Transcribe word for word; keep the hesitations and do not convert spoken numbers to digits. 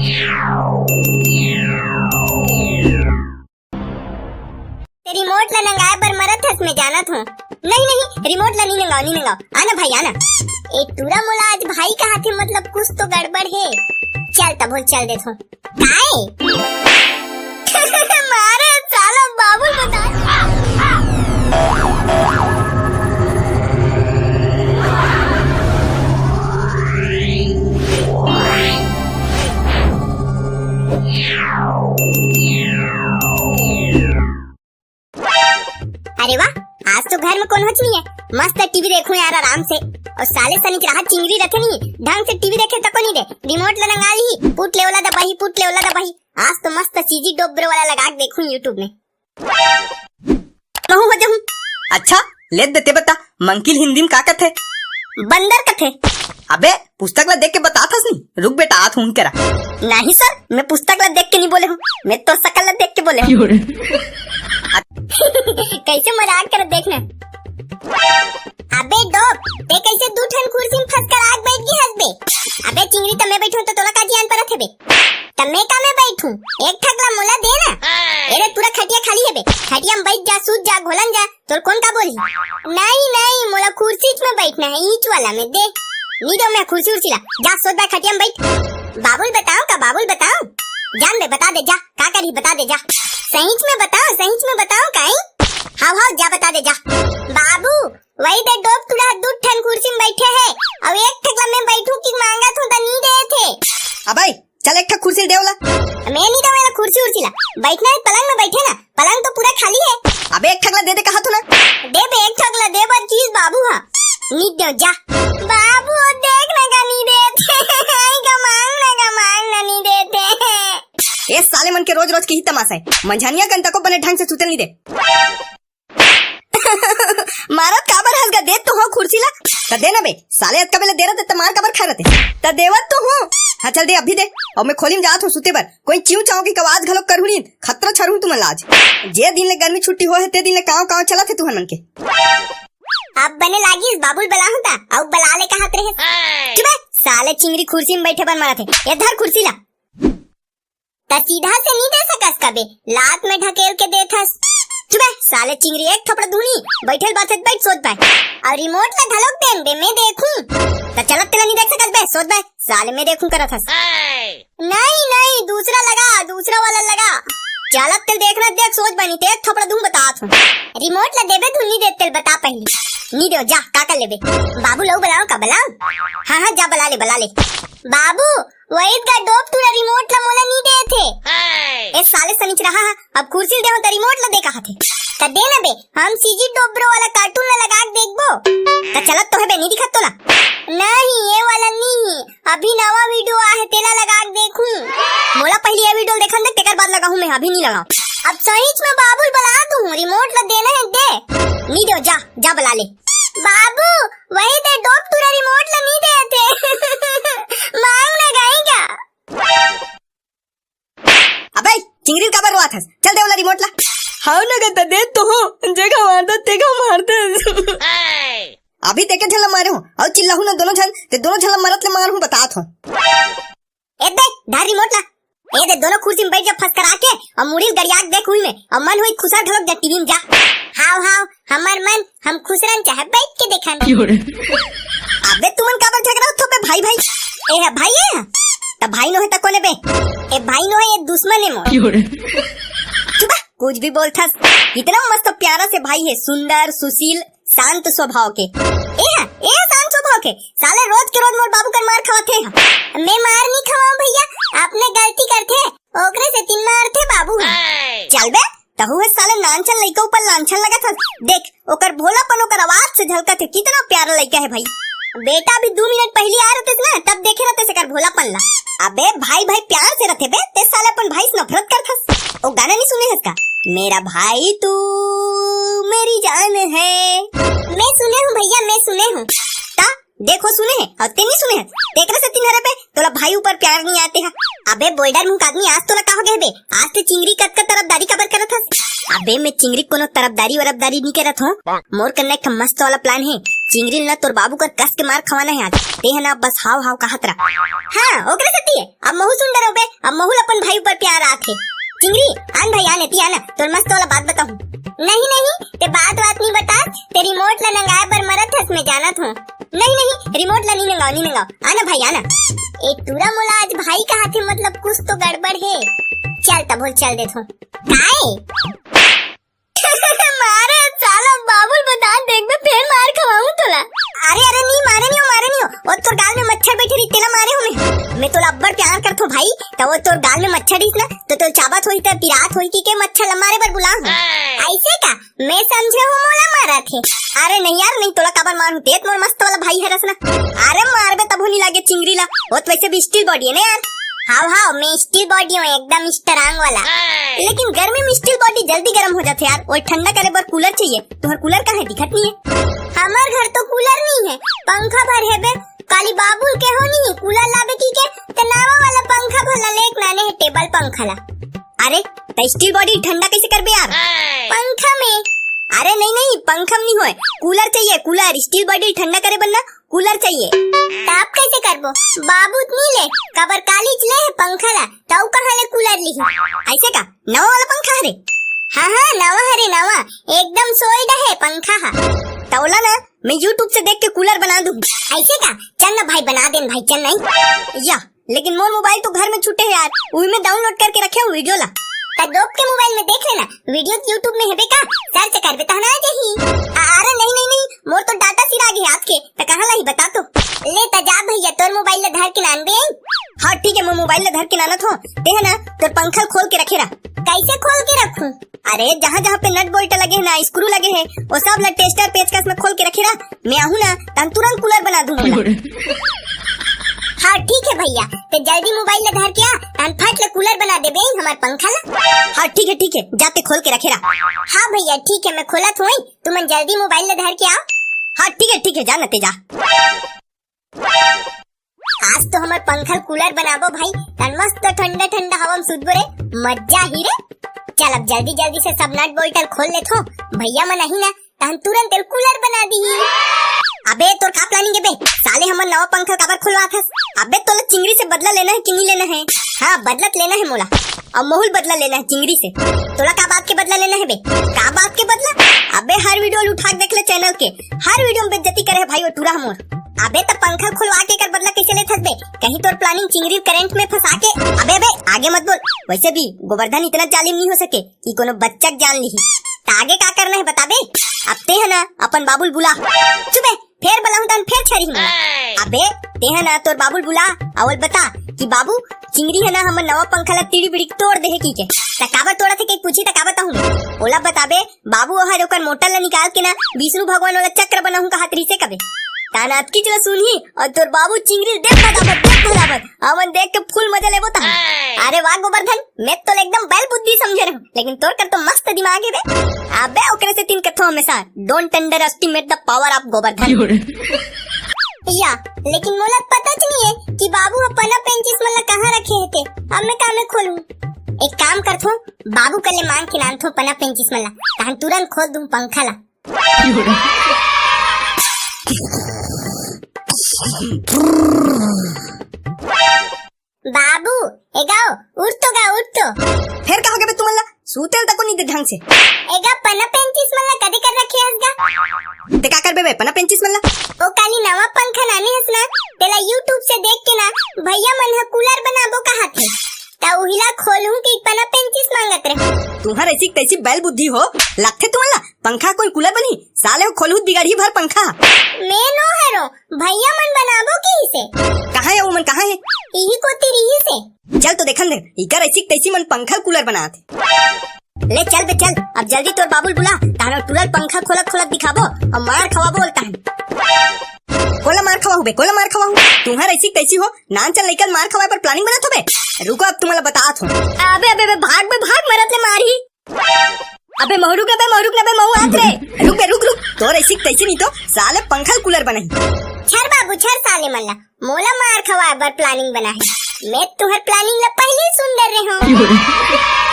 ते रिमोट ला नंगाए बर मरत हस, मैं जानत हूँ। नहीं, नहीं, रिमोट ला नहीं नंगाओ, नहीं नंगाओ। आना भाई, आना। ए टूरा मोला आज भाई कहाथे, मतलब कुछ तो गड़बड़ हे। चल तभो चल देथों। काय? मारे साला बाबुल बता। अरे वाह, आज तो घर में कोनोच नहीं है, मस्त टीवी देखूं यार आराम से। और साले सनिचरहा चिंगरी रखे नहीं, ढंग से टीवी देखे तको नहीं दे, रिमोट ला नंगा ली, पुट ले ओला दबाही, पुट ले ओला दबाही। आज तो मस्त सीजी डोब्रो वाला लगा के देखूं YouTube में। महू हो जाहूं। अच्छा, ले देते बता, मंकिल हिंदी में का कथे? बंदर कथे। अबे, पुस्तक ला देख के बतात हस नी? रुक बेटा, आत हूं करा। नहीं सर, मैं पुस्तक ला देख के नहीं बोले हूँ, मैं तो शकल ला देख के बोले हूँ। कैसे मजाक कर देखना। अबे डोप, ते कैसे दू ठन कुर्सी में फंस कर आग बैठ गई हस बे? अबे चिंगरी, त मैं बैठूं तो तोला का जियान परत हे बे? त मैं का में बैठूं? एक ठकला मोला दे ना। एरे पूरा खटिया खाली हे बे, खटिया में बैठ जा, सूत जा, घोलन जा, तोर कौन का बोली? नहीं, नहीं, मोला कुर्सी में बैठना है, ईच वाला में दे। नी दो मैं कुर्सी उर्सी ला, जा सोच बा खटिया में बैठ। बाबुल बताओ का, बाबुल बताओ? जान बे, बता दे जा, का करी बता दे जा। सहीच में बताओ, सहीच में बताओ काई? हाव, हाव, जा बता दे जा। बाबू, वही दे डोप टूरा दू ठन कुर्सी में बैठे है, अब एक ठकला में बैठू की मांगा थू त नी दे थे। अबे, चल एक ठक कुर्सी दे ओला। मैं नी दे वाला कुर्सी उर्सी ला, बैठना है पलंग में बैठे ना, पलंग तो पूरा खाली है। अबे एक ठकला दे दे कहा तू ना। दे बे एक ठकला दे बर चीज बाबू हा। नी दे जा। बाबू देख ना का नी दे थे। आई का मांग ना का मांग ना नी दे थे। ए साले मन के रोज रोज के ही तमाशा है। मंझनिया कन तको बने ढंग से सुतल नी दे। मारत काबर हस गा? देत तो हो कुर्सी ला। त दे ना बे, साले अतका बेले दे रहते त मार काबर खा रहते? त देवत तो हो। हाँ चल दे, अभी दे। और मैं खोली में जात हूँ सुते बर। कोई चिंव चाव की आवाज घलो करहूँ नी, खतरा छरहूँ तुमन ला आज। जे दिन ले गर्मी छुट्टी हो है, ते दिन ले काव काव चलत है तुहन मन के। अब बने लागिस बाबुल बलाहूँ ता, अउ बला ले कहत रहे। चुप बे, साले चिंगरी कुर्सी में बैठे बर मरत है। ये धर कुर्सी ला। त सीधा से नी दे सकस कबे, लात में ढकेल के देथस। चुप बे, साले चिंगरी एक थपड़ धुनी, बैठल बात है, बैठ सोच पाए। और रिमोट ला घलोक देन बे, मैं देखूं। त चलत तेला नी देख सकस बे, सोच बे, साले मैं देखूं करत हस। नहीं, नहीं, दूसरा लगा, दूसरा वाला लगा। चलत तेल देखना, देख सोच बनी, ते एक थपड़ दूं बतात हूँ। रिमोट ला देबे तू, नी दे तेल बता पहली। नी दे, जा, का कर लेबे? बाबू लऊ बलाओ का बलाओ? हाँ, हाँ, जा बला ले, बला ले। बाबू, वही का डोप टूरा रिमोट ला मोला नी दे थे। ए साले सनिचरहा, अब कुर्सी दे हो त रिमोट ला दे कहा थे। त दे ना बे, हम सीजी डोब्रो वाला कार्टून ला लगा के देखबो। त चलत तो है बे, नी दिखत तोला? नहीं, ये वाला नी, अभी नवा वीडियो आ है, तेला लगा के देखूं। मोला पहली ये वीडियो देखन दे, तेकर बाद लगाहूं मैं, अभी नी लगाऊं। अब सहीच में बाबुल बला दूं, रिमोट ला देना है दे। नी दे, जा, जा बला ले। बाबू, वही दे डोप टूरा रिमोट ला नी दे थे। मांग ना गाई क्या? अबे, चिंगरी काबर रोआत हस? चल दे वाला रिमोट ला। हाव ना गता, दे तो हो, जगह मार दो, तेगा मार दे। अभी तेके झन ला मारे हूँ, अउ चिल्लाहूँ ना दोनों झन, ते दोनों झन ला मरत ले मार हूँ, बतात हूँ। ए दे, धर रिमोट ला। ए दे, दोनों कुर्सी में बैठ जा फसकरा के, और मुड़ी गड़िया के देख हुई में, और मन हुई खुसर ढलक जा टीवी में जा। हाव, हाव, हमर मन, हम खुसरन चाहे बैठ के देखन। अबे तुमन काबर झगड़ा होत हो बे भाई भाई? ए है भाई ए है? त भाई नो है त कोने बे? ए भाई नो है, ये दुश्मन है मोर। चुप बे, कुछ भी बोलथस। इतना मस्त प्यारा से भाई है, सुंदर, सुशील, शांत स्वभाव के। ए है, ए शांत स्वभाव के। साले रोज के रोज मोर बाबू कर मार खवाथे। मैं मार नहीं खवाऊं भैया, अपने गलती करथे, ओकरे से तीन मारथे बाबू। चल बे, तहू हे साले नानचन लइका ऊपर लांछन लगत हस। देख, ओकर भोलापन ओकर आवाज से झलकत हे, कितना प्यारा लइका हे भाई। बेटा अभी दू मिनट पहिली आए रहते ना, तब देखे रहते एकर भोलापन ला। अबे भाई, भाई प्यार से रहते बे, ते साले अपन भाई से नफरत करत हस। ओ गाना नहीं सुने हस का? मेरा भाई तू मेरी जान है। मैं सुने हूँ भैया, मैं सुने हूँ। ता देखो सुने हे, और ते नहीं सुने हे, तेकरे से तीन हरे बे, तोला भाई ऊपर प्यार नहीं आते है। अबे बोल्डर मुंह का आदमी, आज तोला का हो गए बे? आज ते चिंगरी कतका तरफदारी काबर करत हस? अबे मैं चिंगरी कोनो तरफदारी वरफदारी नहीं करत हूँ। मोर कन्ने एक ठो मस्त वाला प्लान है, चिंगरी ल ना तोर बाबू कर कस के मार खवाना हे आज। ते ह ना बस हाव हाव कहत रह। हाँ, ओकरे सेती हे। अब महू सुन डरव बे, अब महू ल अपन भाई ऊपर प्यार आत हे। चिंगरी, आन भाई, आन एती आना, तोर मस्त वाला बात बताहूँ। नहीं, नहीं, ते बात वात नहीं बता, ते रिमोट ला नंगाए बर मरत हस, मैं जानत हूँ। नहीं, नहीं, रिमोट ला नहीं नंगाओ, नहीं नंगाओ। आना भाई, आना। ए टूरा मोला आज भाई कहाथे, मतलब कुछ तो गड़बड़ हे। चल तब बोल, चल देथों। काय? मारे साला बाबुल बता देख बे, फेर मार खवाऊं तोला। अरे, अरे, नहीं मारे नहीं हो, मारे नहीं हो। वो तोर गाल में मच्छर बैठे रही, तेला मारे हो मैं। मैं तोला अब्बड़ प्यार करथों भाई, त वो तोर गाल में मच्छर रहीस ना, तो तोर चाबत होई त पिरात होई कि के मच्छर ला मारे बर बुला हूँ। ऐसे का? मैं समझे हूँ मोला मारत हे। अरे नहीं यार, नहीं तोला काबर मारहूँ, ते त मोर मस्त वाला भाई हरस ना। अरे मारबे तभो नहीं लागे चिंगरी ला, वो तो वैसे भी steel body है ना यार। हाव हाव, मैं steel body हूँ, एकदम strong वाला। लेकिन गर्मी में steel body जल्दी गर्म हो जाथे यार, वो ठंडा करे बर cooler चाहिए। तुहर cooler कहाँ हे, दिखत नहीं हे। हमर घर तो cooler नहीं हे, पंखा भर हे बे। काली बाबुल के हो नहीं हे cooler लाबे की के, ते नवा वाला पंखा भला लेक नाने हे, table पंखा ला। अरे, त steel body ठंडा कैसे करबे यार? पंखा में। अरे नहीं, नहीं, पंखा में नहीं होय, cooler चाहिए, cooler। Steel body ठंडा करे बर ना cooler चाहिए। त आप कैसे करबो? बाबू त नहीं ले, काबर कालीच ले हे पंखा ला, त अउ कहाँ ले cooler लिही? ऐसे का? नवा वाला पंखा हरे? हाँ, हाँ, नवा हरे, नवा। एकदम solid हे पंखा हा। त ओला ना, मैं YouTube से देख के cooler बना दूँ। ऐसे का? चल ना भाई, बना देन भाई, चल नहीं। या, लेकिन मोर mobile तो घर में छूटे हे यार, उही में download करके रखे हूँ video ला। त दोस्त के mobile में देख लेना, video YouTube में हेबे का, search करबे तहन आ जाही। आ, अरे नहीं, नहीं, नहीं, मोर तो data सिरा गे आज के, त कहाँ लाही बता तो। ले त जा भैया, तोर mobile ला धर के नानबे। हाँ ठीक है, मैं mobile ला धर के नानत हूँ, ते है ना, तोर पंखा खोल के रखे रहा। कैसे खोल के रखूं? अरे, जहाँ जहाँ पे nut bolt लगे हे ना, screw लगे हे, वो सब ला tester पेचकस में खोल के रखे रहा। मैं आहूँ ना, तहन तुरंत cooler बना दूँ ओला। हाँ ठीक है भैया, ते जल्दी mobile ला धर के आ, तहन फट ले cooler बना देबे हमर पंखा ला। हाँ ठीक है, ठीक है, जाते खोल के रखे रहा। हाँ भैया ठीक है, मैं खोलत होई, तुमन जल्दी mobile ला धर के आओ। हाँ ठीक है, ठीक है, जा ना ते जा। आज तो हमर पंखा ल cooler बनाबो भाई, तहन मस्त ठंडा ठंडा हवा में सुतबो रे, मजा ही रे। चल अब जल्दी जल्दी से सब nut bolt ल खोल लेथो, भैया मन आही ना, तहन तुरंत एल cooler बना दीही। अबे तोर का planning हे बे? साले हमर नवा पंखा काबर खुलवात हस? अबे तोला चिंगरी से बदला लेना हे कि नहीं लेना हे? हाँ, बदला त लेना हे मोला। अब महू ल बदला लेना हे चिंगरी से। तोला का बात के बदला लेना हे बे? का बात के बदला? अबे हर video ल उठा के देख ले channel के। हर video में बेइज्जती करे हे भाई वो टूरा हमर। अबे त पंखा खुलवा के एकर बदला कैसे लेथस बे? कहीं तोर planning चिंगरी current में फंसा के। अबे, अबे, आगे मत बोल। वैसे भी गोवर्धन इतना जालिम नहीं हो सके कि कोनो बच्चा के जान लिही। त आगे का करना हे बताबे? अब ते है ना अपन बाबू ल बुला। चुप बे, फेर बलाहूं तहन फेर छरही मोला। अबे, ते है ना तोर बाबू ल बुला, अउ ओला बता कि बाबू, चिंगरी है ना हमर नवा पंखा ला तिड़ी बिड़ी तोड़ दे हे की के। त काबर तोड़त हे के पूछी त का बताहूं मैं? ओला बताबे, बाबू ओहर ओकर मोटर ला निकाल के ना विष्णु भगवान वाला चक्र बनाहूं कहत रहिसे कबे। तहन अतकीच ला सुनही अउ तोर बाबू चिंगरी ल देख भगावत, देख भगावत। हमन देख के full मजा लेबो तहन। अरे वाह गोवर्धन, मैं तो एकदम बैल बुद्धि समझे रहूं, लेकिन तोर कर तो मस्त दिमाग हे बे। अबे ओकरे सेती कथों हमेशा, don't underestimate the power of Govardhan. या, लेकिन मोला पता च नहीं हे कि बाबू ह पना पेंचिस मन ला कहाँ रखे हे ते। अब मैं कामे खोलूं? एक काम करथों, बाबू कर ले मांग के लानथों पना पेंचिस मन ला, तहन तुरंत खोल दूं पंखा ला। बाबू, ए गाओ, उठ तो गा, उठ तो। फेर का हो गे बे तुमन ला? सूते ल तको नइ दे ढंग से। ए गा, पना पेंचिस मन ला कदे कर रखे हस गा? ते का करबे बे, पना पेंचिस मन ला? ओ काली नवा पंखा लाने हस ना, तेला YouTube से देख के ना, भैया मन ह cooler बनाबो कहत हे। त उही ला खोलहूं कि पना पेंचिस मांगत रहे। तुहर ऐसी तैसी बैल बुद्धि हो, लगथे तुमन ला पंखा कोई cooler बनही? साले हो खोलहूं त बिगड़ही भर पंखा। मैं नो हरो, भैया मन बनाबो किहिसे। कहाँ हे वो मन, कहाँ हे? इही कोती रिहिसे। चल तो देखन दे, इकर ऐसी तैसी मन पंखा cooler बनात हे। ले चल बे चल, अब जल्दी तोर बाबू ल बुला, तहन टूरा ल पंखा खोलत खोलत दिखाबो, अउ मार खवाबो ओला तहन। कोला मार खवाहूं बे, कोला मार खवाहूं? तुहर ऐसी तैसी हो, नान चल लइका ल मार खवाए बर planning बनात हो बे। रुको अब तुमन ला बतात हों। अबे, अबे, अबे, भाग बे, भाग, मरत ले मारही। अबे महू रुक ना बे, महू रुक ना बे, महू आत रे। रुक बे, रुक, रुक। तोर ऐसी तैसी नहीं तो साले पंखा ल cooler बनाही। छर बाबू, छर साले मन ला। मोला मार खवाए बर planning बना हे। मैं तुहर planning ला पहले ही सुन डर रहे हूँ।